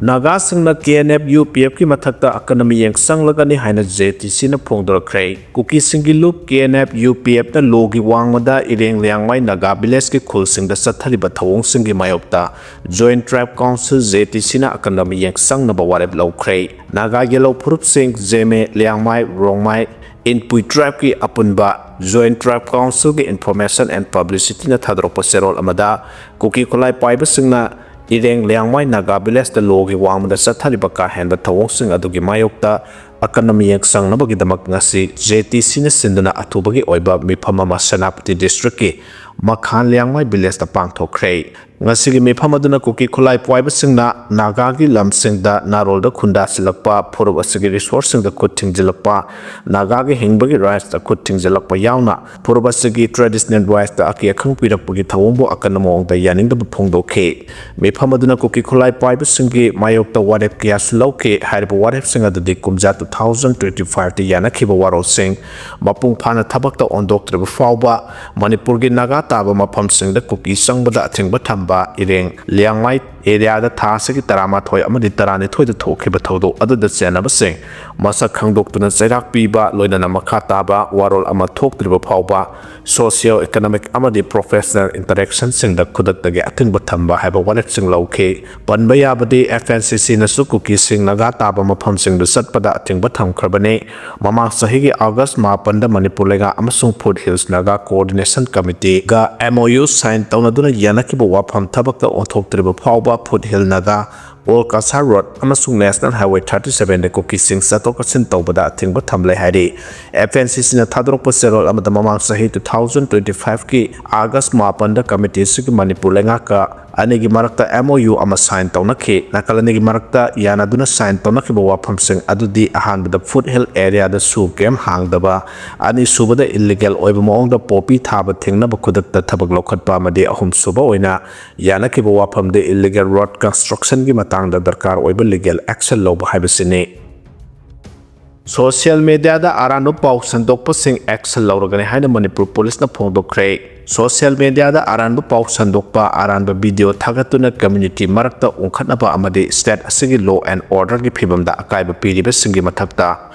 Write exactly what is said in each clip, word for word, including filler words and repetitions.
ꯅꯥꯒꯥꯁꯤꯡꯅ K and F U ꯄꯤ ꯑꯦꯐꯀꯤ ꯃꯊꯛꯇ ꯑꯀꯟꯕ ꯃꯤꯠꯌꯦꯡ ꯆꯪꯂꯒꯅꯤ ꯍꯥꯏꯅ ꯖꯦ ꯇꯤ ꯁꯤꯅ ꯐꯣꯡꯗꯣꯔꯛꯈ꯭ꯔꯦ꯫ ꯀꯨꯀꯤꯁꯤꯡꯒꯤ ꯂꯨꯞ ꯀꯦ ꯑꯦꯟ ꯑꯦꯐ ꯌꯨ ꯄꯤ ꯑꯦꯐꯅ ꯂꯣꯒꯤ ꯋꯥꯡꯃꯗ ꯏꯔꯦꯡ ꯂꯤꯌꯥꯡꯃꯥꯏ ꯅꯥꯒꯥ ꯚꯤꯂꯦꯖꯀꯤ ꯈꯨꯜꯁꯤꯡꯗ ꯆꯠꯊꯔꯤꯕ ꯊꯧꯑꯣꯡꯁꯤꯡꯒꯤ ꯃꯥꯌꯣꯛꯇ ꯖꯣꯏꯟꯠ ꯇ꯭ꯔꯥꯏꯕ ꯀꯥꯎꯟꯁꯤꯜ ꯖꯦ ꯇꯤ ꯁꯤꯅ ꯑꯀꯟꯕ ꯃꯤꯠꯌꯦꯡ ꯆꯪꯅꯕ ꯋꯥꯔꯦꯞ ꯂꯧꯈ꯭ꯔꯦ꯫ ꯅꯥꯒꯥ ꯌꯦꯜꯍꯧ ꯐꯨꯔꯨꯞꯁꯤꯡ ꯖꯦꯃꯦ, ꯂꯤꯌꯥꯡꯃꯥꯏ, ꯔꯣꯡꯃꯥꯏ, ꯏꯟꯄꯨꯏ ꯇ꯭ꯔꯥꯏꯕꯀꯤ ꯑꯄꯨꯟꯕ ꯖꯣꯏꯟꯠ ꯇ꯭ꯔꯥꯏꯕ ꯀꯥꯎꯟꯁꯤꯜꯒꯤ ꯏꯟꯐꯣꯔꯃꯦꯁꯟ ꯑꯦꯟ ꯄꯕ꯭ꯂꯤꯁꯤꯇꯤꯅ ꯊꯥꯗꯣꯔꯛꯄ ꯆꯦꯔꯣꯜ ꯑꯃꯗ, ꯀꯨꯀꯤ ꯈꯨꯠꯂꯥꯏ ꯄꯥꯏꯕꯁꯤꯡꯅ ꯏꯔꯦꯡ ꯂꯤꯌꯥꯡꯃꯥꯏ ꯅꯥꯒꯥ ꯚꯤꯂꯦꯖꯇ ꯂꯣꯒꯤ ꯋꯥꯡꯃꯗ ꯆꯠꯊꯔꯤꯕ ꯀꯥ ꯍꯦꯟꯕ ꯊꯧꯑꯣꯡꯁꯤꯡ ꯑꯗꯨꯒꯤ ꯃꯥꯌꯣꯛꯇ ꯑꯀꯟꯕ ꯃꯤꯠꯌꯦꯡ ꯆꯪꯅꯕꯒꯤꯗꯃꯛ ꯉꯁꯤ ꯖꯦ ꯇꯤ ꯁꯤꯅ ꯁꯤꯟꯗꯨꯅ ꯑꯊꯨꯕꯒꯤ ꯑꯣꯏꯕ ꯃꯤꯐꯝ ꯑꯃ ꯁꯦꯅꯥꯄꯇꯤ ꯗꯤꯁꯇ꯭ꯔꯤꯛꯀꯤ ꯃꯈꯥꯟ ꯂꯤꯌꯥꯡꯃꯥꯏ ꯚꯤꯂꯦꯖꯇ ꯄꯥꯡꯊꯣꯛꯈ꯭ꯔꯦ꯫ ꯉꯁꯤꯒꯤ ꯃꯤꯐꯝ ꯑꯗꯨꯅ ꯀꯨꯀꯤ ꯈꯨꯠꯂꯥꯏ ꯄꯥꯏꯕꯁꯤꯡꯅ ꯅꯥꯒꯥꯒꯤ ꯂꯝꯁꯤꯡꯗ ꯅꯥꯔꯣꯜꯗ ꯈꯨꯟꯗꯥꯁꯤꯜꯂꯛꯄ, ꯐꯨꯔꯨꯞ ꯑꯁꯤꯒꯤ ꯔꯤꯁꯣꯔꯁꯁꯤꯡꯗ ꯈꯨꯠ ꯊꯤꯡꯖꯤꯜꯂꯛꯄ, ꯅꯥꯒꯥꯒꯤ ꯍꯤꯡꯕꯒꯤ ꯔꯥꯏꯠꯁꯇ ꯈꯨꯠ ꯊꯤꯡꯖꯤꯜꯂꯛꯄ ꯌꯥꯎꯅ ꯐꯨꯔꯨꯞ ꯑꯁꯤꯒꯤ ꯇ꯭ꯔꯦꯗꯤꯁꯅꯦꯜ ꯔꯥꯏꯠꯁꯇ ꯑꯀꯤ ꯑꯈꯪ ꯄꯤꯔꯛꯄꯒꯤ ꯊꯧꯑꯣꯡꯕꯨ ꯑꯀꯟꯕ ꯃꯑꯣꯡꯗ ꯌꯥꯅꯤꯡꯗꯕ ꯐꯣꯡꯗꯣꯛꯈꯤ꯫ ꯃꯤꯐꯝ ꯑꯗꯨꯅ ꯀꯨꯀꯤ ꯈꯨꯠꯂꯥꯏ ꯄꯥꯏꯕꯁꯤꯡꯒꯤ ꯃꯥꯌꯣꯛꯇ ꯋꯥꯔꯦꯞ ꯀꯌꯥꯁꯨ ꯂꯧꯈꯤ꯫ ꯍꯥꯏꯔꯤꯕ ꯋꯥꯔꯦꯞꯁꯤꯡ ꯑꯗꯨꯗꯤ ꯀꯨꯝꯖꯥ ꯇꯨ ꯊꯥꯎꯖꯟ ꯇ꯭ꯋꯦꯟꯇꯤ ꯐꯥꯏꯚꯇ ꯌꯥꯅꯈꯤꯕ ꯋꯥꯔꯣꯜꯁꯤꯡ ꯃꯄꯨꯡ ꯐꯥꯅ ꯊꯕꯛꯇ ꯑꯣꯟꯊꯣꯛꯇ꯭ꯔꯤꯕ ꯐꯥꯎꯕ ꯃꯅꯤꯄꯨꯔꯒꯤ ꯅꯥꯒꯥ ꯇꯥꯕ ꯃꯐꯝꯁꯤꯡꯗ ꯀꯨꯀꯤ ꯆꯪꯕꯗ ꯑꯊꯤꯡꯕ ꯊꯝꯕ, ꯏꯔꯦꯡ ꯂꯤꯌꯥꯡꯃꯥꯏ ꯑꯦꯔꯤꯌꯥꯗ ꯊꯥ ꯑꯁꯤꯒꯤ ꯇꯔꯥꯃꯥꯊꯣꯏ ꯑꯃꯗꯤ ꯇꯔꯥꯅꯤꯊꯣꯏꯗ ꯊꯣꯛꯈꯤꯕ ꯊꯧꯗꯣꯛ ꯑꯗꯨꯗ ꯆꯦꯟꯅꯕꯁꯤꯡ ꯃꯁꯛ ꯈꯪꯗꯣꯛꯇꯨꯅ ꯆꯩꯔꯥꯛ ꯄꯤꯕ, ꯂꯣꯏꯅꯅ ꯃꯈꯥ ꯇꯥꯕ ꯋꯥꯔꯣꯜ ꯑꯃ ꯊꯣꯛꯇ꯭ꯔꯤꯕ ꯐꯥꯎꯕ ꯁꯣꯁꯤꯌꯣ ꯏꯀꯣꯅꯣꯃꯤꯛ ꯑꯃꯗꯤ ꯄ꯭ꯔꯣꯐꯦꯁꯅꯦꯜ ꯏꯟꯇꯔꯦꯛꯁꯟꯁꯤꯡꯗ ꯈꯨꯗꯛꯇꯒꯤ ꯑꯊꯤꯡꯕ ꯊꯝꯕ ꯍꯥꯏꯕ ꯋꯥꯔꯦꯞꯁꯤꯡ ꯂꯧꯈꯤ꯫ ꯄꯟꯕ ꯌꯥꯕꯗꯤ, ꯑꯦꯐ ꯑꯦꯟ ꯁꯤ ꯁꯤꯅꯁꯨ ꯀꯨꯀꯤꯁꯤꯡ ꯅꯥꯒꯥ ꯇꯥꯕ ꯃꯐꯝꯁꯤꯡꯗ ꯆꯠꯄꯗ ꯑꯊꯤꯡꯕ ꯊꯝꯈ꯭ꯔꯕꯅꯤ꯫ ꯃꯃꯥꯡ ꯆꯍꯤꯒꯤ ꯑꯥꯒꯁ ꯃꯥꯄꯟꯗ ꯃꯅꯤꯄꯨꯔ ꯂꯩꯉꯥꯛ ꯑꯃꯁꯨꯡ ꯐꯨꯠ ꯍꯤꯜꯁ ꯅꯥꯒꯥ ꯀꯣꯑꯣꯔꯗꯤꯅꯦꯁꯟ ꯀꯃꯤꯇꯤꯒ ꯑꯦꯝ ꯑꯣ ꯌꯨ ꯁꯥꯏꯟ ꯇꯧꯅꯗꯨꯅ ꯌꯥꯅꯈꯤꯕ ꯋꯥꯐꯝ ꯊꯕꯛꯇ ꯑꯣꯟꯊꯣꯛꯇ꯭ꯔꯤꯕ ꯐꯥꯎꯕ foot hill Naga old Cachar road ꯑꯃꯁꯨꯡ ꯅꯦꯁꯅꯦꯜ ꯍꯥꯏꯋꯦ ꯊꯥꯔꯇꯤ ꯁꯚꯦꯟꯗ ꯀꯨꯀꯤꯁꯤꯡ ꯆꯠꯊꯣꯛ ꯆꯠꯁꯤꯟ ꯇꯧꯕꯗ ꯑꯊꯤꯡꯕ ꯊꯝꯂꯦ ꯍꯥꯏꯔꯤ꯫ ꯑꯦꯐ ꯑꯦꯟ ꯁꯤ ꯁꯤꯅ ꯊꯥꯗꯣꯔꯛꯄ ꯆꯦꯔꯣꯜ ꯑꯃꯗ ꯃꯃꯥꯡ ꯆꯍꯤ ꯇꯨ ꯊꯥꯎꯖꯟ ꯇ꯭ꯋꯦꯟꯇꯤ ꯐꯥꯏꯚꯀꯤ ꯑꯥꯒꯁ ꯃꯥꯄꯟꯗ ꯀꯃꯤꯇꯤ ꯑꯁꯤꯒꯤ ꯃꯅꯤꯄꯨꯔ ꯂꯩꯉꯥꯛꯀ ꯑꯅꯤꯒꯤ ꯃꯔꯛꯇ ꯑꯦꯝ ꯑꯣ ꯌꯨ ꯑꯃ ꯁꯥꯏꯟ ꯇꯧꯅꯈꯤ꯫ ꯅꯥꯀꯜ ꯑꯅꯤꯒꯤ ꯃꯔꯛꯇ ꯌꯥꯅꯗꯨꯅ ꯁꯥꯏꯟ ꯇꯧꯅꯈꯤꯕ ꯋꯥꯐꯝꯁꯤꯡ ꯑꯗꯨꯗꯤ, ꯑꯍꯥꯟꯕꯗ, ꯐꯨꯠ ꯍꯤꯜ ꯑꯦꯔꯤꯌꯥꯗ ꯁꯨ ꯀꯦꯝ ꯍꯥꯡꯗꯕ, ꯑꯅꯤꯁꯨꯕꯗ, ꯏꯜꯂꯤꯒꯦꯜ ꯑꯣꯏꯕ ꯃꯑꯣꯡꯗ ꯄꯣꯄꯤ ꯊꯥꯕ ꯊꯤꯡꯅꯕ ꯈꯨꯗꯛꯇ ꯊꯕꯛ ꯂꯧꯈꯠꯄ, ꯑꯃꯗꯤ ꯑꯍꯨꯝꯁꯨꯕ ꯑꯣꯏꯅ ꯌꯥꯅꯈꯤꯕ ꯋꯥꯐꯝꯗ ꯏꯜꯂꯤꯒꯦꯜ ꯔꯣꯗ ꯀꯟꯁꯇ꯭ꯔꯛꯁꯟꯒꯤ ꯃꯇꯥꯡꯗ ꯗꯔꯀꯥꯔ ꯑꯣꯏꯕ ꯂꯤꯒꯦꯜ ꯑꯦꯛꯁꯟ ꯂꯧꯕ ꯍꯥꯏꯕꯁꯤꯅꯤ꯫ ꯁꯣꯁꯤꯌꯦꯜ ꯃꯤꯗꯤꯌꯥꯗ ꯑꯔꯥꯟꯕ ꯄꯥꯎ ꯁꯟꯗꯣꯛꯄꯁꯤꯡ ꯑꯦꯛꯁꯟ ꯂꯧꯔꯒꯅꯤ ꯍꯥꯏꯅ ꯃꯅꯤꯄꯨꯔ ꯄꯨꯂꯤꯁꯅ ꯐꯣꯡꯗꯣꯛꯈ꯭ꯔꯦ꯫ ꯁꯣꯁꯤꯌꯦꯜ ꯃꯦꯗꯤꯌꯥꯗ ꯑꯔꯥꯟꯕ ꯄꯥꯎ ꯁꯟꯗꯣꯛꯄ, ꯑꯔꯥꯟꯕ ꯚꯤꯗꯤꯑꯣ ꯊꯥꯒꯠꯇꯨꯅ ꯀꯝꯃ꯭ꯌꯨꯅꯤꯇꯤ ꯃꯔꯛꯇ ꯎꯪꯈꯠꯅꯕ ꯑꯃꯗꯤ ꯁ꯭ꯇꯦꯠ ꯑꯁꯤꯒꯤ law and orderꯒꯤ ꯐꯤꯕꯝꯗ ꯑꯀꯥꯏꯕ ꯄꯤꯔꯤꯕꯁꯤꯡꯒꯤ ꯃꯊꯛꯇ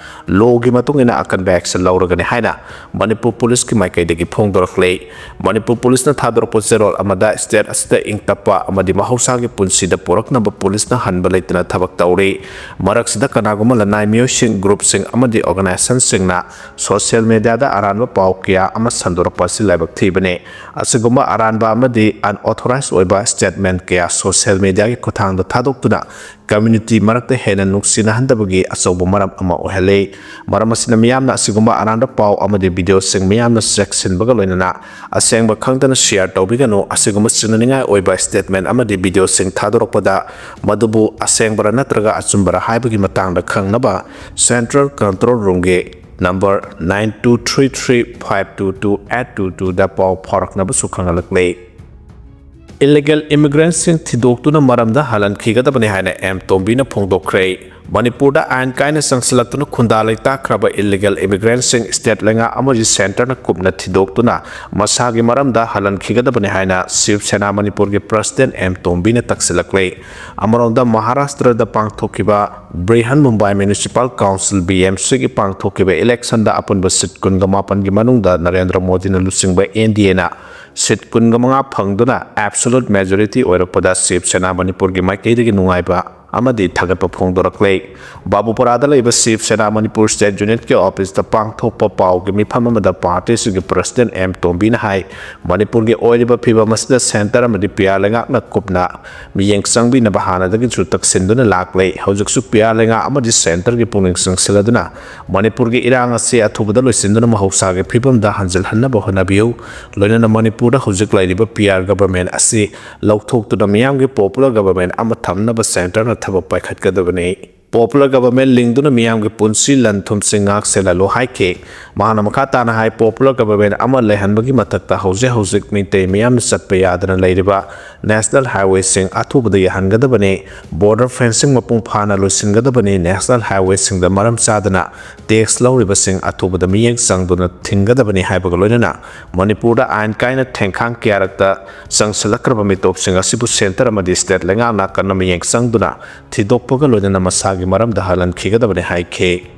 lawꯒꯤ ꯃꯇꯨꯡ ꯏꯟꯅ ꯑꯀꯟꯕ action ꯂꯧꯔꯒꯅꯤ ꯍꯥꯏꯅ ꯃꯅꯤꯄꯨꯔ ꯄꯨꯂꯤꯁꯀꯤ ꯃꯥꯏꯀꯩꯗꯒꯤ ꯐꯣꯡꯗꯣꯔꯛꯂꯦ꯫ ꯃꯅꯤꯄꯨꯔ ꯄꯨꯂꯤꯁꯅ ꯊꯥꯗꯣꯔꯛꯄ ꯆꯦꯔꯣꯜ ꯑꯃꯗ ꯁ꯭ꯇꯦꯠ ꯑꯁꯤꯗ ꯏꯪ ꯇꯞꯄ ꯑꯃꯗꯤ ꯃꯍꯧꯁꯥꯒꯤ ꯄꯨꯟꯁꯤꯗ ꯄꯨꯔꯛꯅꯕ ꯄꯨꯂꯤꯁꯅ ꯍꯟꯕ ꯂꯩꯇꯅ ꯊꯕꯛ ꯇꯧꯔꯤ꯫ ꯃꯔꯛꯁꯤꯗ ꯀꯅꯥꯒꯨꯝꯕ ꯂꯅꯥꯏ ꯃꯤꯑꯣꯏꯁꯤꯡ, ꯒ꯭ꯔꯨꯞꯁꯤꯡ ꯑꯃꯗꯤ ꯑꯣꯔꯒꯅꯥꯏꯖꯦꯁꯟꯁꯤꯡꯅ ꯁꯣꯁꯤꯌꯦꯜ ꯃꯦꯗꯤꯌꯥꯗ ꯑꯔꯥꯟꯕ ꯄꯥꯎ ꯀꯌꯥ ꯑꯃ ꯁꯟꯗꯣꯔꯛꯄ ꯑꯁꯤ ꯂꯥꯏꯕꯛ ꯊꯤꯕꯅꯤ꯫ ꯑꯁꯤꯒꯨꯝꯕ ꯑꯔꯥꯟꯕ ꯑꯃꯗꯤ unauthorized ꯑꯣꯏꯕ statement ꯀꯌꯥ ꯁꯣꯁꯤꯌꯦꯜ ꯃꯦꯗꯤꯌꯥꯒꯤ ꯈꯨꯠꯊꯥꯡꯗ ꯊꯥꯗꯣꯛꯇꯨꯅ ꯀꯝꯃ꯭ꯌꯨꯅꯤꯇꯤ ꯃꯔꯛꯇ ꯍꯦꯟꯅ ꯅꯨꯡꯁꯤꯅꯍꯟꯗꯕꯒꯤ ꯑꯆꯧꯕ ꯃꯔꯝ ꯑꯃ ꯑꯣꯏꯍꯜꯂꯤ꯫ ꯃꯔꯝ ꯑꯁꯤꯅ ꯃꯤꯌꯥꯝꯅ ꯑꯁꯤꯒꯨꯝꯕ ꯑꯔꯥꯟꯕ ꯄꯥꯎ ꯑꯃꯗꯤ ꯚꯤꯗꯤꯑꯣꯁꯤꯡ ꯃꯤꯌꯥꯝꯅ ꯆꯦꯛꯁꯤꯟꯕꯒ ꯂꯣꯏꯅꯅ ꯑꯁꯦꯡꯕ ꯈꯪꯗꯅ share ꯇꯧꯕꯤꯒꯅꯨ꯫ ꯑꯁꯤꯒꯨꯝꯕ ꯆꯤꯡꯅꯅꯤꯡꯉꯥꯏ ꯑꯣꯏꯕ statement ꯑꯃꯗꯤ ꯚꯤꯗꯤꯑꯣꯁꯤꯡ ꯊꯥꯗꯣꯔꯛꯄꯗ ꯃꯗꯨꯕꯨ ꯑꯁꯦꯡꯕꯔ ꯅꯠꯇ꯭ꯔꯒ ꯑꯆꯨꯝꯕꯔ ꯍꯥꯏꯕꯒꯤ ꯃꯇꯥꯡꯗ ꯈꯪꯅꯕ Central Control Roomꯒꯤ number nine two three three five two two eight two twoꯗ ꯄꯥꯎ ꯐꯥꯎꯔꯛꯅꯕꯁꯨ ꯈꯪꯍꯜꯂꯛꯂꯤ꯫ Illegal immigrantꯁꯤꯡ ꯊꯤꯗꯣꯛꯇꯨꯅ ꯃꯔꯝꯗ ꯍꯜꯍꯟꯈꯤꯒꯗꯕꯅꯤ ꯍꯥꯏꯅ ꯑꯦꯝ ꯇꯣꯝꯕꯤꯅ ꯐꯣꯡꯗꯣꯛꯈ꯭ꯔꯦ꯫ ꯃꯅꯤꯄꯨꯔꯗ ꯑꯥꯏꯟ ꯀꯥꯏꯅ ꯆꯪꯁꯤꯜꯂꯛꯇꯨꯅ ꯈꯨꯟꯗꯥ ꯂꯩꯇꯥꯈ꯭ꯔꯕ illegal immigrantꯁꯤꯡ state ꯂꯩꯉꯥꯛ ꯑꯃꯗꯤ centreꯅ ꯀꯨꯞꯅ ꯊꯤꯗꯣꯛꯇꯨꯅ ꯃꯁꯥꯒꯤ ꯃꯔꯝꯗ ꯍꯜꯍꯟꯈꯤꯒꯗꯕꯅꯤ ꯍꯥꯏꯅ ꯁꯤꯕ ꯁꯦꯅꯥ ꯃꯅꯤꯄꯨꯔꯒꯤ president ꯑꯦꯝ ꯇꯣꯝꯕꯤꯅ ꯇꯛꯁꯤꯜꯂꯛꯂꯦ꯫ ꯑꯃꯔꯣꯝꯗ ꯃꯍꯥꯔꯥꯁꯇ꯭ꯔꯗ ꯄꯥꯡꯊꯣꯛꯈꯤꯕ Brihan Mumbai Municipal Council, BMCꯒꯤ ꯄꯥꯡꯊꯣꯛꯈꯤꯕ electionꯗ ꯑꯄꯨꯟꯕ seat ꯀꯨꯟꯒ ꯃꯥꯄꯟꯒꯤ ꯃꯅꯨꯡꯗ ꯅꯔꯦꯟꯗ꯭ꯔ ꯃꯣꯗꯤꯅ ꯂꯨꯆꯤꯡꯕ NDAꯅ seat ꯀꯨꯟꯒ ꯃꯉꯥ ꯐꯪꯗꯨꯅ absolute majority ꯑꯣꯏꯔꯛꯄꯗ ꯁꯤꯕ ꯁꯦꯅꯥ ꯃꯅꯤꯄꯨꯔꯒꯤ ꯃꯥꯏꯀꯩꯗꯒꯤ ꯅꯨꯡꯉꯥꯏꯕ ꯑꯃꯗꯤ ꯊꯥꯒꯠꯄ ꯐꯣꯡꯗꯣꯔꯛꯂꯦ꯫ ꯕꯥꯕꯨꯄꯨꯔꯥꯗ ꯂꯩꯕ ꯁꯤꯕ ꯁꯦꯅꯥ ꯃꯅꯤꯄꯨꯔ state unitꯀꯤ officeꯇ ꯄꯥꯡꯊꯣꯛꯄ ꯄꯥꯎꯒꯤ ꯃꯤꯐꯝ ꯑꯃꯗ partyꯁꯤꯒꯤ president ꯑꯦꯝ ꯇꯣꯝꯕꯤꯅ ꯍꯥꯏ, ꯃꯅꯤꯄꯨꯔꯒꯤ ꯑꯣꯏꯔꯤꯕ ꯐꯤꯕꯝ ꯑꯁꯤꯗ centre ꯑꯃꯗꯤ PR ꯂꯩꯉꯥꯛꯅ ꯀꯨꯞꯅ ꯃꯤꯠꯌꯦꯡ ꯆꯪꯕꯤꯅꯕ ꯍꯥꯟꯅꯗꯒꯤꯁꯨ ꯇꯛꯁꯤꯟꯗꯨꯅ ꯂꯥꯛꯂꯦ꯫ ꯍꯧꯖꯤꯛꯁꯨ PR ꯂꯩꯉꯥꯛ ꯑꯃꯗꯤ centreꯒꯤ ꯄꯨꯛꯅꯤꯡ ꯆꯪꯁꯤꯜꯂꯗꯨꯅ ꯃꯅꯤꯄꯨꯔꯒꯤ ꯏꯔꯥꯡ ꯑꯁꯤ ꯑꯊꯨꯕꯗ ꯂꯣꯏꯁꯤꯟꯗꯨꯅ ꯃꯍꯧꯁꯥꯒꯤ ꯐꯤꯕꯝꯗ ꯍꯟꯖꯤꯜꯍꯟꯅꯕ ꯍꯣꯠꯅꯕꯤꯌꯨ꯫ ꯂꯣꯏꯅꯅ ꯃꯅꯤꯄꯨꯔꯗ ꯍꯧꯖꯤꯛ ꯂꯩꯔꯤꯕ PR government ꯑꯁꯤ ꯂꯧꯊꯣꯛꯇꯨꯅ ꯃꯤꯌꯥꯝꯒꯤ popular government ꯑꯃ ꯊꯝꯅꯕ centreꯅ ꯊꯕꯛ ꯄꯥꯏꯈꯠꯀꯗꯕꯅꯤ꯫ Popular government ꯂꯤꯡꯗꯨꯅ ꯃꯤꯌꯥꯝꯒꯤ ꯄꯨꯟꯁꯤ ꯂꯟ ꯊꯨꯝꯁꯤꯡ ꯉꯥꯛ ꯁꯦꯜꯍꯜꯂꯨ ꯍꯥꯏꯈꯤ꯫ ꯃꯍꯥꯛꯅ ꯃꯈꯥ ꯇꯥꯅ ꯍꯥꯏ, popular government ꯑꯃ ꯂꯩꯍꯟꯕꯒꯤ ꯃꯊꯛꯇ ꯍꯧꯖꯤꯛ ꯍꯧꯖꯤꯛ ꯃꯤꯇꯩ ꯃꯤꯌꯥꯝꯅ ꯆꯠꯄ ꯌꯥꯗꯅ ꯂꯩꯔꯤꯕ national highwayꯁꯤꯡ ꯑꯊꯨꯕꯗ ꯌꯥꯍꯟꯒꯗꯕꯅꯤ꯫ Border fencing ꯃꯄꯨꯡ ꯐꯥꯅ ꯂꯣꯏꯁꯤꯟꯒꯗꯕꯅꯤ꯫ National highwayꯁꯤꯡꯗ ꯃꯔꯝ ꯆꯥꯗꯅ tax ꯂꯧꯔꯤꯕꯁꯤꯡ ꯑꯊꯨꯕꯗ ꯃꯤꯠꯌꯦꯡ ꯆꯪꯗꯨꯅ ꯊꯤꯡꯒꯗꯕꯅꯤ ꯍꯥꯏꯕꯒ ꯂꯣꯏꯅꯅ ꯃꯅꯤꯄꯨꯔꯗ ꯑꯥꯏꯟ ꯀꯥꯏꯅ ꯊꯦꯡꯈꯥꯡ ꯀꯌꯥꯔꯛꯇ ꯆꯪꯁꯤꯜꯂꯛꯈ꯭ꯔꯕ ꯃꯤꯇꯣꯞꯁꯤꯡ ꯑꯁꯤꯕꯨ centre ꯑꯃꯗꯤ state ꯂꯩꯉꯥꯛꯅ ꯀꯟꯅ ꯃꯤꯠꯌꯦꯡ ꯆꯪꯗꯨꯅ ꯊꯤꯗꯣꯛꯄꯒ ꯂꯣꯏꯅꯅ ꯃꯁꯥꯒꯤ ꯃꯔꯝꯗ ꯍꯜꯍꯟꯈꯤꯒꯗꯕꯅꯤ ꯍꯥꯏꯈꯤ꯫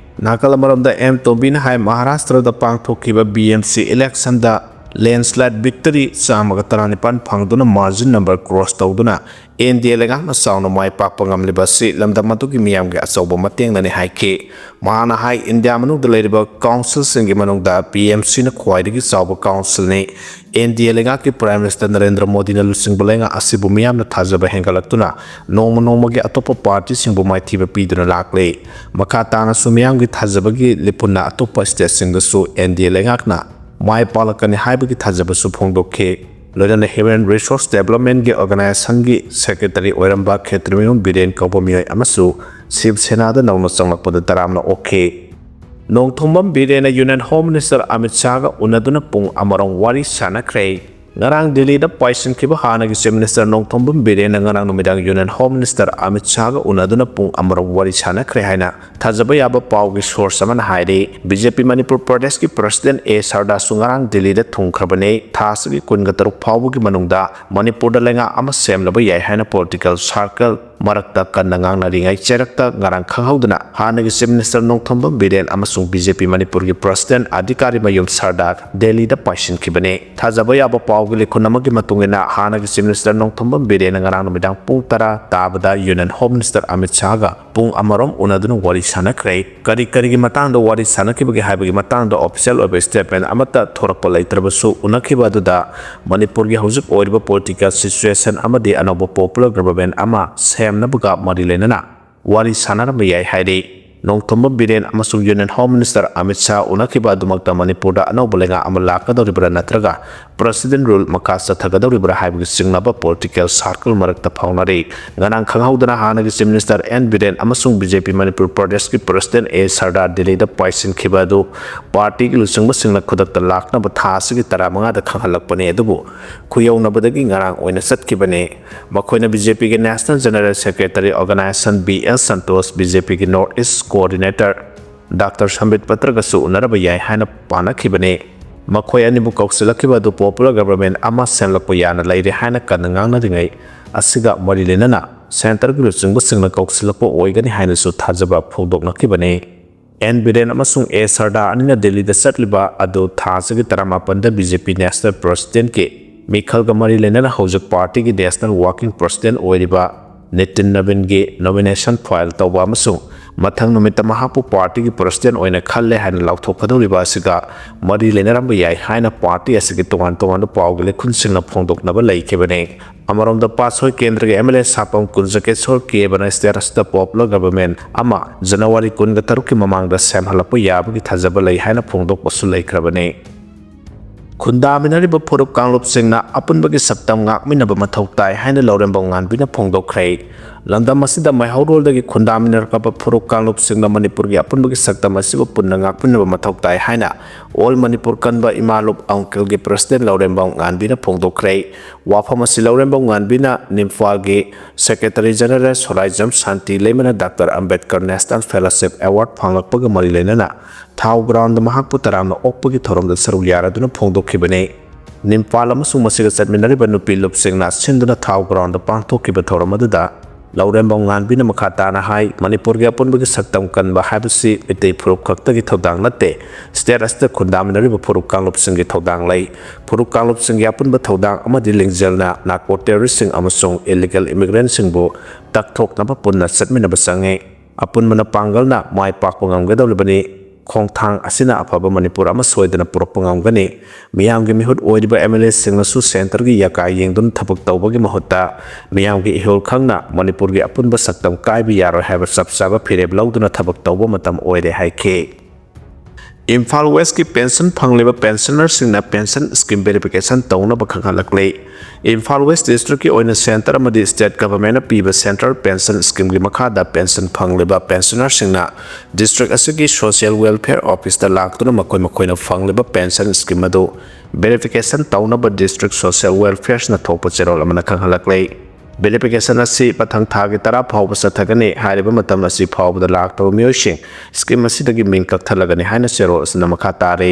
ꯅꯥꯀꯜ ꯑꯃꯔꯣꯝꯗ ꯑꯦꯝ ꯇꯣꯝꯕꯤꯅ ꯍꯥꯏ, ꯃꯍꯥꯔꯥꯁꯇ꯭ꯔꯗ ꯄꯥꯡꯊꯣꯛꯈꯤꯕ B M C electionꯗ landslide victory ꯆꯥꯝꯃꯒ ꯇꯔꯥꯅꯤꯄꯥꯟ ꯐꯪꯗꯨꯅ margin number cross ꯇꯧꯗꯨꯅ N D A ꯂꯩꯉꯥꯛꯅ ꯆꯥꯎꯅ ꯃꯥꯏ ꯄꯥꯛꯄ ꯉꯝꯂꯤꯕ ꯑꯁꯤ ꯂꯝꯗꯝ ꯑꯗꯨꯒꯤ ꯃꯤꯌꯥꯝꯒꯤ ꯑꯆꯧꯕ ꯃꯇꯦꯡꯅꯅꯤ ꯍꯥꯏꯈꯤ꯫ ꯃꯍꯥꯛꯅ ꯍꯥꯏ, ꯏꯟꯗꯤꯌꯥ ꯃꯅꯨꯡꯗ ꯂꯩꯔꯤꯕ councilꯁꯤꯡꯒꯤ ꯃꯅꯨꯡꯗ B M Cꯅ ꯈ꯭ꯋꯥꯏꯗꯒꯤ ꯆꯥꯎꯕ councilꯅꯤ꯫ N D A ꯂꯩꯉꯥꯛꯀꯤ Prime Minister ꯅꯔꯦꯟꯗ꯭ꯔ ꯃꯣꯗꯤꯅ ꯂꯨꯆꯤꯡꯕ ꯂꯩꯉꯥꯛ ꯑꯁꯤꯕꯨ ꯃꯤꯌꯥꯝꯅ ꯊꯥꯖꯕ ꯍꯦꯟꯒꯠꯂꯛꯇꯨꯅ ꯅꯣꯡꯃ ꯅꯣꯡꯃꯒꯤ ꯑꯇꯣꯞꯄ partyꯁꯤꯡꯕꯨ ꯃꯥꯏꯊꯤꯕ ꯄꯤꯗꯨꯅ ꯂꯥꯛꯂꯤ꯫ ꯃꯈꯥ ꯇꯥꯅꯁꯨ ꯃꯤꯌꯥꯝꯒꯤ ꯊꯥꯖꯕꯒꯤ ꯂꯤꯄꯨꯟꯅ ꯑꯇꯣꯞꯄ stateꯁꯤꯡꯗꯁꯨ N D A ꯂꯩꯉꯥꯛꯅ ꯃꯥꯏ ꯄꯥꯛꯂꯛꯀꯅꯤ ꯍꯥꯏꯕꯒꯤ ꯊꯥꯖꯕꯁꯨ ꯐꯣꯡꯗꯣꯛꯈꯤ꯫ ꯂꯣꯏꯅꯅ human resource developmentꯒꯤ organisationꯒꯤ secretary ꯑꯣꯏꯔꯝꯕ ꯈꯦꯇ꯭ꯔꯤꯃꯌꯨꯝ ꯕꯤꯔꯦꯟ ꯀꯧꯕ ꯃꯤꯑꯣꯏ ꯑꯃꯁꯨ ꯁꯤꯕ ꯁꯦꯅꯥꯗ ꯅꯧꯅ ꯆꯪꯂꯛꯄꯗ ꯇꯔꯥꯝꯅ ꯑꯣꯛꯈꯤ꯫ Nongthombam ꯕꯤꯔꯦꯟꯅ Union Home Minister Amit ꯁꯥꯍꯒ ꯎꯅꯗꯨꯅ ꯄꯨꯡ ꯑꯃꯔꯣꯝ ꯋꯥꯔꯤ ꯁꯥꯟꯅꯈ꯭ꯔꯦ꯫ ꯉꯔꯥꯡ ꯗꯤꯜꯂꯤꯗ ꯄꯥꯏꯁꯤꯟꯈꯤꯕ ꯍꯥꯟꯅꯒꯤ Chief Minister ꯅꯣꯡꯊꯣꯝꯕꯝ ꯕꯤꯔꯦꯟꯅ ꯉꯔꯥꯡ ꯅꯨꯃꯤꯗꯥꯡ Union Home Minister ꯑꯃꯤꯠ ꯁꯥꯍꯒ ꯎꯅꯗꯨꯅ ꯄꯨꯡ ꯑꯃꯔꯣꯝ ꯋꯥꯔꯤ ꯁꯥꯟꯅꯈ꯭ꯔꯦ ꯍꯥꯏꯅ ꯊꯥꯖꯕ ꯌꯥꯕ ꯄꯥꯎꯒꯤ source ꯑꯃꯅ ꯍꯥꯏꯔꯤ꯫ B J P ꯃꯅꯤꯄꯨꯔ ꯄ꯭ꯔꯗꯦꯁꯀꯤ President A ꯁꯔꯗꯥꯁꯨ ꯉꯔꯥꯡ ꯗꯤꯜꯂꯤꯗ ꯊꯨꯡꯈ꯭ꯔꯕꯅꯤ꯫ ꯊꯥ ꯑꯁꯤꯒꯤ ꯀꯨꯟꯒ ꯇꯔꯨꯛ ꯐꯥꯎꯕꯒꯤ ꯃꯅꯨꯡꯗ ꯃꯅꯤꯄꯨꯔꯗ ꯂꯩꯉꯥꯛ ꯑꯃ ꯁꯦꯝꯂꯕ ꯌꯥꯏ ꯍꯥꯏꯅ political circle ꯃꯔꯛꯇ ꯀꯟꯅ ꯉꯥꯡꯅꯔꯤꯉꯩ ꯆꯩꯔꯛꯇ ꯉꯔꯥꯡ ꯈꯪꯍꯧꯗꯅ ꯍꯥꯟꯅꯒꯤ Chief Minister ꯅꯣꯡꯊꯣꯝꯕꯝ ꯕꯤꯔꯦꯟ ꯑꯃꯁꯨꯡ B J P ꯃꯅꯤꯄꯨꯔꯒꯤ President ꯑꯙꯤꯀꯥꯔꯤ ꯃꯌꯨꯝ ꯁꯔꯗꯥꯔ ꯗꯦꯜꯂꯤꯗ ꯄꯥꯏꯁꯤꯟꯈꯤꯕꯅꯤ꯫ ꯊꯥꯖꯕ ꯌꯥꯕ ꯄꯥꯎꯒꯤ ꯂꯤꯈꯨꯟ ꯑꯃꯒꯤ ꯃꯇꯨꯡ ꯏꯟꯅ ꯍꯥꯟꯅꯒꯤ Chief Minister ꯅꯣꯡꯊꯣꯝꯕꯝ ꯕꯤꯔꯦꯟꯅ ꯉꯔꯥꯡ ꯅꯨꯃꯤꯗꯥꯡ ꯄꯨꯡ ꯇꯔꯥ ꯇꯥꯕꯗ Union Home Minister ꯑꯃꯤꯠ ꯁꯥꯍꯒ ꯄꯨꯡ ꯑꯃꯔꯣꯝ ꯎꯅꯗꯨꯅ ꯋꯥꯔꯤ ꯁꯥꯟꯅꯈ꯭ꯔꯦ꯫ ꯀꯔꯤ ꯀꯔꯤꯒꯤ ꯃꯇꯥꯡꯗ ꯋꯥꯔꯤ ꯁꯥꯟꯅꯈꯤꯕꯒꯦ ꯍꯥꯏꯕꯒꯤ ꯃꯇꯥꯡꯗ official ꯑꯣꯏꯕ statement ꯑꯃꯠꯇ ꯊꯣꯔꯛꯄ ꯂꯩꯇ꯭ꯔꯕꯁꯨ, ꯎꯅꯈꯤꯕ ꯑꯗꯨꯗ ꯃꯅꯤꯄꯨꯔꯒꯤ ꯍꯧꯖꯤꯛ ꯑꯣꯏꯔꯤꯕ political situation ꯑꯃꯗꯤ ꯑꯅꯧꯕ popular government ꯑꯃ ꯁꯦꯝꯅꯕꯒ ꯃꯔꯤ ꯂꯩꯅꯅ ꯋꯥꯔꯤ ꯁꯥꯟꯅꯔꯝꯕ ꯌꯥꯏ ꯍꯥꯏꯔꯤ꯫ ꯅꯣꯡꯊꯣꯝꯕꯝ ꯕꯤꯔꯦꯟ ꯑꯃꯁꯨꯡ Union Home Minister Amit Shah ꯎꯅꯈꯤꯕ ꯑꯗꯨꯃꯛꯇ ꯃꯅꯤꯄꯨꯔꯗ ꯑꯅꯧꯕ ꯂꯩꯉꯥꯛ ꯑꯃ ꯂꯥꯛꯀꯗꯧꯔꯤꯕ꯭ꯔꯥ ꯅꯠꯇ꯭ꯔꯒ President Rule ꯃꯈꯥ ꯆꯠꯊꯒꯗꯧꯔꯤꯕ꯭ꯔꯥ ꯍꯥꯏꯕꯒꯤ ꯆꯤꯡꯅꯕ political circle ꯃꯔꯛꯇ ꯐꯥꯎꯅꯔꯤ꯫ ꯉꯔꯥꯡ ꯈꯪꯍꯧꯗꯅ ꯍꯥꯟꯅꯒꯤ Chief Minister ꯑꯦꯟ ꯕꯤꯔꯦꯟ ꯑꯃꯁꯨꯡ ꯕꯤ ꯖꯦ ꯄꯤ ꯃꯅꯤꯄꯨꯔ ꯄ꯭ꯔꯗꯦꯁꯀꯤ President ꯑꯦ ꯁꯔꯗꯥꯔ ꯗꯤꯜꯂꯤꯗ ꯄꯥꯏꯁꯤꯟꯈꯤꯕ ꯑꯗꯨ partyꯒꯤ ꯂꯨꯆꯤꯡꯕꯁꯤꯡꯅ ꯈꯨꯗꯛꯇ ꯂꯥꯛꯅꯕ ꯊꯥ ꯑꯁꯤꯒꯤ ꯇꯔꯥꯃꯉꯥꯗ ꯈꯪꯍꯜꯂꯛꯄꯅꯤ, ꯑꯗꯨꯕꯨ ꯈꯨꯌꯧꯅꯕꯗꯒꯤ ꯉꯔꯥꯡ ꯑꯣꯏꯅ ꯆꯠꯈꯤꯕꯅꯤ꯫ ꯃꯈꯣꯏꯅ ꯕꯤ ꯖꯦ ꯄꯤꯒꯤ National General Secretary Organization B L Santosh, B J ꯄꯤꯒꯤ North East Coordinator ꯗꯥꯛꯇꯔ ꯁꯝꯕꯤꯠ ꯄꯇ꯭ꯔꯒꯁꯨ ꯎꯅꯔꯕ ꯌꯥꯏ ꯍꯥꯏꯅ ꯄꯥꯅꯈꯤꯕꯅꯤ꯫ ꯃꯈꯣꯏ ꯑꯅꯤꯕꯨ ꯀꯧꯁꯤꯜꯂꯛꯈꯤꯕ ꯑꯗꯨ popular government ꯑꯃ ꯁꯦꯝꯂꯛꯄ ꯌꯥꯅ ꯂꯩꯔꯦ ꯍꯥꯏꯅ ꯀꯟꯅ ꯉꯥꯡꯅꯔꯤꯉꯩ ꯑꯁꯤꯒ ꯃꯔꯤ ꯂꯩꯅꯅ centreꯒꯤ ꯂꯨꯆꯤꯡꯕꯁꯤꯡꯅ ꯀꯧꯁꯤꯜꯂꯛꯄ ꯑꯣꯏꯒꯅꯤ ꯍꯥꯏꯅꯁꯨ ꯊꯥꯖꯕ ꯐꯣꯡꯗꯣꯛꯅꯈꯤꯕꯅꯤ꯫ ꯑꯦꯟ ꯕꯤꯔꯦꯟ ꯑꯃꯁꯨꯡ ꯑꯦ ꯁꯔꯗꯥꯔ ꯑꯅꯤꯅ ꯗꯤꯜꯂꯤꯗ ꯆꯠꯂꯤꯕ ꯑꯗꯨ ꯊꯥ ꯑꯁꯤꯒꯤ ꯇꯔꯥꯃꯥꯄꯟꯗ ꯕꯤ ꯖꯦ ꯄꯤ National Presidentꯀꯤ ꯃꯤꯈꯜꯒ ꯃꯔꯤ ꯂꯩꯅꯅ ꯍꯧꯖꯤꯛ partyꯒꯤ National Working President ꯑꯣꯏꯔꯤꯕ ꯅꯤꯇꯤꯟ ꯅꯕꯤꯟꯒꯤ nomination file ꯇꯧꯕ ꯑꯃꯁꯨꯡ ꯃꯊꯪ ꯅꯨꯃꯤꯠꯇ ꯃꯍꯥꯛꯄꯨ partyꯒꯤ President ꯑꯣꯏꯅ ꯈꯜꯂꯦ ꯍꯥꯏꯅ ꯂꯥꯎꯊꯣꯛꯀꯗꯧꯔꯤꯕ ꯑꯁꯤꯒ ꯃꯔꯤ ꯂꯩꯅꯔꯝꯕ ꯌꯥꯏ ꯍꯥꯏꯅ party ꯑꯁꯤꯒꯤ ꯇꯣꯉꯥꯟ ꯇꯣꯉꯥꯟꯕ ꯄꯥꯎꯒꯤ ꯂꯩꯈꯨꯟꯁꯤꯡꯅ ꯐꯣꯡꯗꯣꯛꯅꯕ ꯂꯩꯈꯤꯕꯅꯤ꯫ ꯑꯃꯔꯣꯝꯗ, ꯄꯥꯠꯁꯣꯏ ꯀꯦꯟꯗ꯭ꯔꯒꯤ ꯑꯦꯝ ꯑꯦꯜ ꯑꯦ ꯁꯥꯄꯝ ꯀꯨꯟꯖꯀꯦꯁꯣꯔ ꯀꯦꯕꯅ state ꯑꯁꯤꯗ popular government ꯑꯃ ꯖꯅꯋꯥꯔꯤ ꯀꯨꯟꯒ ꯇꯔꯨꯛꯀꯤ ꯃꯃꯥꯡꯗ ꯁꯦꯝꯍꯜꯂꯛꯄ ꯌꯥꯕꯒꯤ ꯊꯥꯖꯕ ꯂꯩ ꯍꯥꯏꯅ ꯐꯣꯡꯗꯣꯛꯄꯁꯨ ꯂꯩꯈ꯭ꯔꯕꯅꯤ꯫ ꯈꯨꯟꯗꯥꯃꯤꯟꯅꯔꯤꯕ ꯐꯨꯔꯨꯞ ꯀꯥꯡꯂꯨꯞꯁꯤꯡꯅ ꯑꯄꯨꯟꯕꯒꯤ ꯁꯛꯇꯝ ꯉꯥꯛꯃꯤꯟꯅꯕ ꯃꯊꯧ ꯇꯥꯏ ꯍꯥꯏꯅ ꯂꯧꯔꯦꯝꯕꯝ ꯉꯥꯟꯕꯤꯅ ꯐꯣꯡꯗꯣꯛꯈ꯭ꯔꯦ꯫ ꯂꯝꯗꯝ ꯑꯁꯤꯗ ꯃꯩꯍꯧꯔꯣꯜꯗꯒꯤ ꯈꯨꯟꯗꯥꯃꯤꯟꯅꯔꯛꯄ ꯐꯨꯔꯨꯞ ꯀꯥꯡꯂꯨꯞꯁꯤꯡꯅ ꯃꯅꯤꯄꯨꯔꯒꯤ ꯑꯄꯨꯟꯕꯒꯤ ꯁꯛꯇꯝ ꯑꯁꯤꯕꯨ ꯄꯨꯟꯅ ꯉꯥꯛꯃꯤꯟꯅꯕ ꯃꯊꯧ ꯇꯥꯏ ꯍꯥꯏꯅ All Manipur Kanva Imaluk Aungkilꯒꯤ President ꯂꯧꯔꯦꯝꯕꯝ ꯉꯥꯟꯕꯤꯅ ꯐꯣꯡꯗꯣꯛꯈ꯭ꯔꯦ꯫ ꯋꯥꯐꯝ ꯑꯁꯤ ꯂꯧꯔꯦꯝꯕꯝ ꯉꯥꯟꯕꯤꯅ ꯅꯤꯝꯐꯥꯜꯒꯤ Secretary General ꯁꯣꯔꯥꯏꯖꯝ ꯁꯥꯟꯇꯤ ꯂꯩꯃꯅ doctor Ambedkar National Fellowship Award ꯐꯪꯂꯛꯄꯒ ꯃꯔꯤ ꯂꯩꯅꯅ ꯊꯥꯎ groundꯗ ꯃꯍꯥꯛꯄꯨ ꯇꯔꯥꯝꯅ ꯑꯣꯛꯄꯒꯤ ꯊꯧꯔꯝꯗ ꯁꯔꯨꯛ ꯌꯥꯔꯗꯨꯅ ꯐꯣꯡꯗꯣꯛꯈꯤꯕꯅꯤ꯫ ꯅꯤꯝꯐꯥꯜ ꯑꯃꯁꯨꯡ ꯃꯁꯤꯒ ꯆꯠꯃꯤꯟꯅꯔꯤꯕ ꯅꯨꯄꯤ ꯂꯨꯞꯁꯤꯡꯅ ꯁꯤꯟꯗꯨꯅ ꯊꯥꯎ groundꯗ ꯄꯥꯡꯊꯣꯛꯈꯤꯕ ꯊꯧꯔꯝ ꯑꯗꯨꯗ ꯂꯧꯔꯦꯝꯕꯝ ꯉꯥꯟꯕꯤꯅ ꯃꯈꯥ ꯇꯥꯅ ꯍꯥꯏ, ꯃꯅꯤꯄꯨꯔꯒꯤ ꯑꯄꯨꯟꯕꯒꯤ ꯁꯛꯇꯝ ꯀꯟꯕ ꯍꯥꯏꯕꯁꯤ ꯃꯤꯇꯩ ꯐꯨꯔꯨꯞ ꯈꯛꯇꯒꯤ ꯊꯧꯗꯥꯡ ꯅꯠꯇꯦ, state ꯑꯁꯤꯗ ꯈꯨꯟꯗꯥꯃꯤꯟꯅꯔꯤꯕ ꯐꯨꯔꯨꯞ ꯀꯥꯡꯂꯨꯞꯁꯤꯡꯒꯤ ꯊꯧꯗꯥꯡ ꯂꯩ꯫ ꯐꯨꯔꯨꯞ ꯀꯥꯡꯂꯨꯞꯁꯤꯡꯒꯤ ꯑꯄꯨꯟꯕ ꯊꯧꯗꯥꯡ ꯑꯃꯗꯤ ꯂꯤꯡꯖꯦꯜꯅ narco terroristꯁꯤꯡ ꯑꯃꯁꯨꯡ illegal immigrantꯁꯤꯡꯕꯨ ꯇꯛꯊꯣꯛꯅꯕ ꯄꯨꯟꯅ ꯆꯠꯃꯤꯟꯅꯕ ꯆꯪꯏ꯫ ꯑꯄꯨꯟꯕꯅ ꯄꯥꯡꯒꯜꯅ ꯃꯥꯏ ꯄꯥꯛꯄ ꯉꯝꯒꯗꯧꯔꯤꯕꯅꯤ꯫ ꯈꯣꯡꯊꯥꯡ ꯑꯁꯤꯅ ꯑꯐꯕ ꯃꯅꯤꯄꯨꯔ ꯑꯃ ꯁꯣꯏꯗꯅ ꯄꯨꯔꯛꯄ ꯉꯝꯒꯅꯤ꯫ ꯃꯤꯌꯥꯝꯒꯤ ꯃꯤꯍꯨꯠ ꯑꯣꯏꯔꯤꯕ MLAꯁꯤꯡꯅꯁꯨ centreꯒꯤ ꯌꯥꯀꯥꯏ ꯌꯦꯡꯗꯨꯅ ꯊꯕꯛ ꯇꯧꯕꯒꯤ ꯃꯍꯨꯠꯇ ꯃꯤꯌꯥꯝꯒꯤ ꯏꯍꯨꯜ ꯈꯪꯅ ꯃꯅꯤꯄꯨꯔꯒꯤ ꯑꯄꯨꯟꯕ ꯁꯛꯇꯝ ꯀꯥꯏꯕ ꯌꯥꯔꯣꯏ ꯍꯥꯏꯕ ꯆꯞ ꯆꯥꯕ ꯐꯤꯔꯦꯞ ꯂꯧꯗꯨꯅ ꯊꯕꯛ ꯇꯧꯕ ꯃꯇꯝ ꯑꯣꯏꯔꯦ ꯍꯥꯏꯈꯤ꯫ ꯏꯝꯐꯥꯜ Westꯀꯤ pension ꯐꯪꯂꯤꯕ pensionerꯁꯤꯡꯅ pension scheme verification ꯇꯧꯅꯕ ꯈꯪꯍꯜꯂꯛꯂꯤ꯫ ꯏꯝꯐꯥꯜ West Districtꯀꯤ ꯑꯣꯏꯅ centre ꯑꯃꯗꯤ state governmentꯅ ꯄꯤꯕ central pension schemeꯒꯤ ꯃꯈꯥꯗ pension ꯐꯪꯂꯤꯕ pensionerꯁꯤꯡꯅ district ꯑꯁꯤꯒꯤ social welfare officeꯇ ꯂꯥꯛꯇꯨꯅ ꯃꯈꯣꯏ ꯃꯈꯣꯏꯅ ꯐꯪꯂꯤꯕ pension scheme ꯑꯗꯨ verification ꯇꯧꯅꯕ district social welfareꯅ ꯊꯣꯛꯄ ꯆꯦꯔꯣꯜ ꯑꯃꯅ ꯈꯪꯍꯜꯂꯛꯂꯤ꯫ Verification ꯑꯁꯤ ꯃꯊꯪ ꯊꯥꯒꯤ ꯇꯔꯥ ꯐꯥꯎꯕ ꯆꯠꯊꯒꯅꯤ꯫ ꯍꯥꯏꯔꯤꯕ ꯃꯇꯝ ꯑꯁꯤ ꯐꯥꯎꯕꯗ ꯂꯥꯛꯇꯕ ꯃꯤꯑꯣꯏꯁꯤꯡ scheme ꯑꯁꯤꯗꯒꯤ ꯃꯤꯡ ꯀꯛꯊꯠꯂꯒꯅꯤ ꯍꯥꯏꯅ ꯆꯦꯔꯣꯜ ꯑꯁꯤꯅ ꯃꯈꯥ ꯇꯥꯔꯤ꯫